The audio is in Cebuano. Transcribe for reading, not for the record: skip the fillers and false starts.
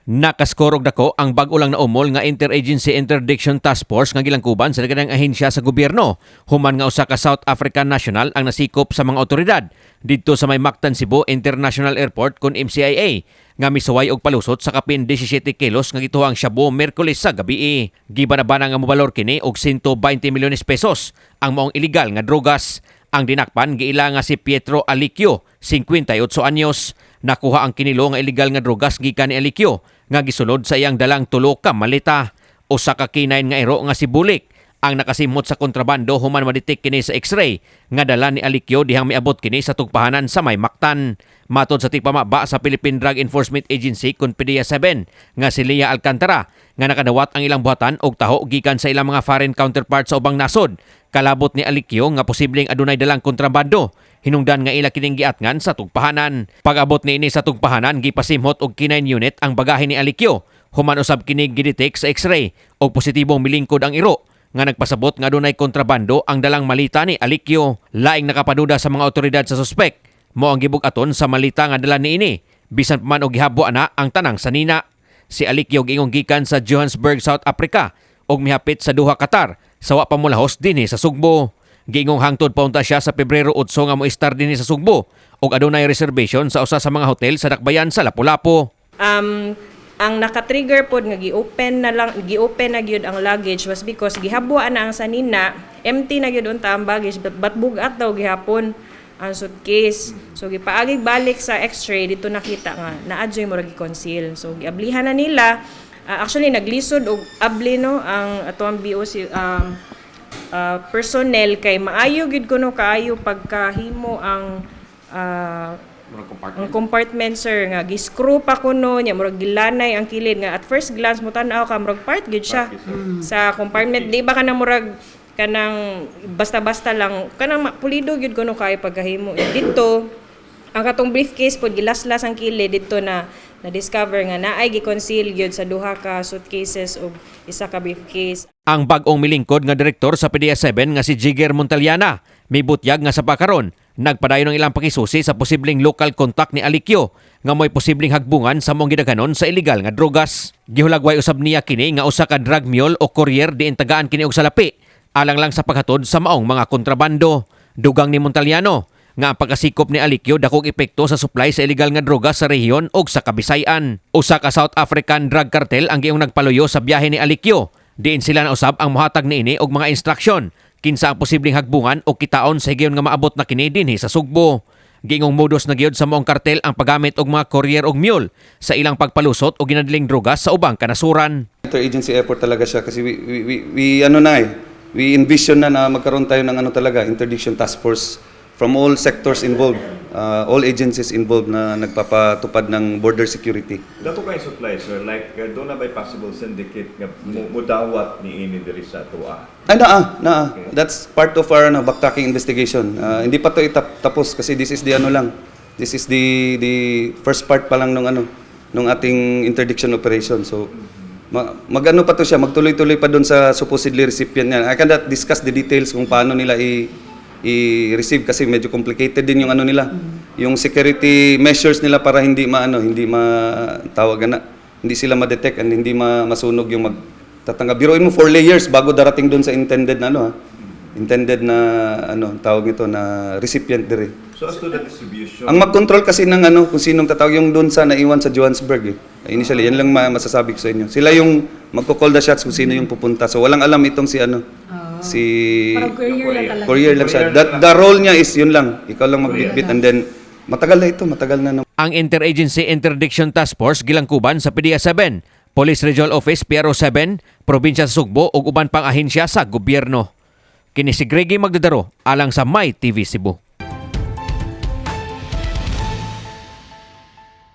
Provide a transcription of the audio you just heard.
Nakaskor og dako ang bag-o lang naumol nga Interagency Interdiction Task Force nga gilangkuban sa daghang ahensya sa gobyerno human nga usa ka South African national ang nasikop sa mga otoridad didto sa may Mactan Cebu International Airport kon MCIA nga misuway og palusot sa kapin 17 kilos nga gituohang shabu Miyerkules sa gabii. Gibanabana nga mobalor kini og 120 milyones pesos ang maong illegal nga drogas. Ang dinakpan giila nga si Pietro Alicchio, 58 anyos. Nakuha ang kinilo nga illegal nga drogas gikan ni Alicchio nga gisulod sa iyang dalang tulo ka maleta. Usa ka K9 nga iro nga si Bulik ang nakasimhot sa kontrabando human madetect kini sa X-ray nga dala ni Alicchio dihang miabot kini sa tugpahanan sa may Mactan. Matod sa tigpamaba sa Philippine Drug Enforcement Agency kun PDEA 7 nga si Lea Alcantara nga nakadawat ang ilang buhatan og taho gikan sa ilang mga foreign counterparts sa ubang nasod. Kalabot ni Alicchio nga posibleng adunay dalang kontrabando. Hinungdan nga ila kining giatngan sa tugpahanan. Pag-abot niini sa tugpahanan, gipasimhot og K9 unit ang bagahe ni Alicchio. Human usab kini gidetect sa X-ray og positibong milingkod ang iro nga nagpasabot nga adunay kontrabando ang dalang malita ni Alicchio. Laing nakapaduda sa mga otoridad sa suspek mao ang gibug-aton sa malita nga dala niini bisan pa man og gihabwa na ang tanang sanina. Si Alicchio giingong gikan sa Johannesburg, South Africa ug mihapit sa Doha, Qatar sa wa pa molahos dinhi sa Sugbo. Giingong hangtod pa unta siya sa Pebrero 8 nga mo-istar dinhi sa Sugbo ug adunay reservation sa usa sa mga hotel sa dakbayan sa Lapu-Lapu. Ang naka-trigger pod nga gi-open na lang, gi-open na gyud ang luggage was because gihabwa na ang sanina, empty na gyud unta ang baggage, but bugat daw gihapon ang suitcase. So gipaagig balik sa X-ray dito, nakita nga naa jud murag gi-conceal. So giablihan na nila. Ah, actually naglisod og abli no ang atoang BOC personnel kay maayo gyud kuno kaayo pagkahimo ang compartment, sir, nga gi-screw pa kuno niya, murag gilanay ang kilid nga at first glance mo tan-aw ka murag part gyud siya sa compartment, di ba, kanang murag kanang basta-basta lang, kanang pulido gyud kuno kaayo pagkahimo dito. Ang katong briefcase pod gilaslas ang kilid dito na na-discover nga naay gi-conceal gyud sa duha ka suitcases ug isa ka briefcase. Ang bag-ong milingkod nga direktor sa PDEA 7 nga si Jigger Montallana mibutyag nga sa pakaron nagpadayon ang ilang pakisusi sa posibleng local contact ni Alicchio nga mo'y posibleng hagbungan sa maong gidaghanon sa illegal nga drogas. Gihulagway usab niya kini nga usa ka drug mule o courier diin tagaan kini og salapi alang lang sa paghatod sa maong mga kontrabando. Dugang ni Montallano nga ang pagkasikop ni Alicchio dakong epekto sa supply sa illegal nga droga sa rehiyon ug sa Kabisayan. Usa ka South African drug cartel ang giingong nagpaluyo sa biyahe ni Alicchio. Diin sila na usab ang mohatag niini og mga instruksyon kinsa ang posibleng hagbungan o kitaon sa higayon nga maabot na kini dinhi sa Sugbo. Giingong modus na gyud sa maong kartel ang paggamit og mga courier og mule sa ilang pagpalusot o ginadling drogas sa ubang kanasuran. Interagency effort talaga siya kasi we ano na eh, we envision na na magkaroon tayo ng ano talaga, interdiction task force from all sectors involved, all agencies involved na nagpapatupad ng border security. Dato kay supply, sir, like duna bay possible syndicate nga mudawat ni ini diri sa atoa? Ay, naa, naa. That's part of our ano, backtracking investigation. Hindi pa to tapos kasi this is the ano lang. This is the first part pa lang nung ano, nung ating interdiction operation. So magano pa to siya, magtuloy-tuloy pa doon sa supposedly recipient niya. I cannot discuss the details kung paano nila i-receive kasi medyo complicated din yung ano nila, yung security measures nila para hindi maano, hindi matawag na, hindi sila ma-detect and hindi masunog yung magtatanggap. Biruin mo, four layers bago darating doon sa intended na ano ha. Intended na ano, tawag nito, na recipient dire. So as to the distribution, Ang mag-control kasi ng ano, kung sinong tatawag, yung doon sa naiwan sa Johannesburg eh. Initially, yan lang masasabi ko sa inyo. Sila yung magko-call the shots kung sino yung pupunta. So walang alam itong si ano, si Parang courier lang talaga. Courier lang siya. The role niya is yun lang. Ikaw lang magbitbit and then matagal na ito, matagal na. Ang Interagency Interdiction Task Force gilangkuban sa PDEA 7, Police Regional Office PRO 7, Probinsya sa Sugbo ug uban pang ahensya sa gobyerno. Kini si Greggy Magdadaro alang sa My TV Cebu.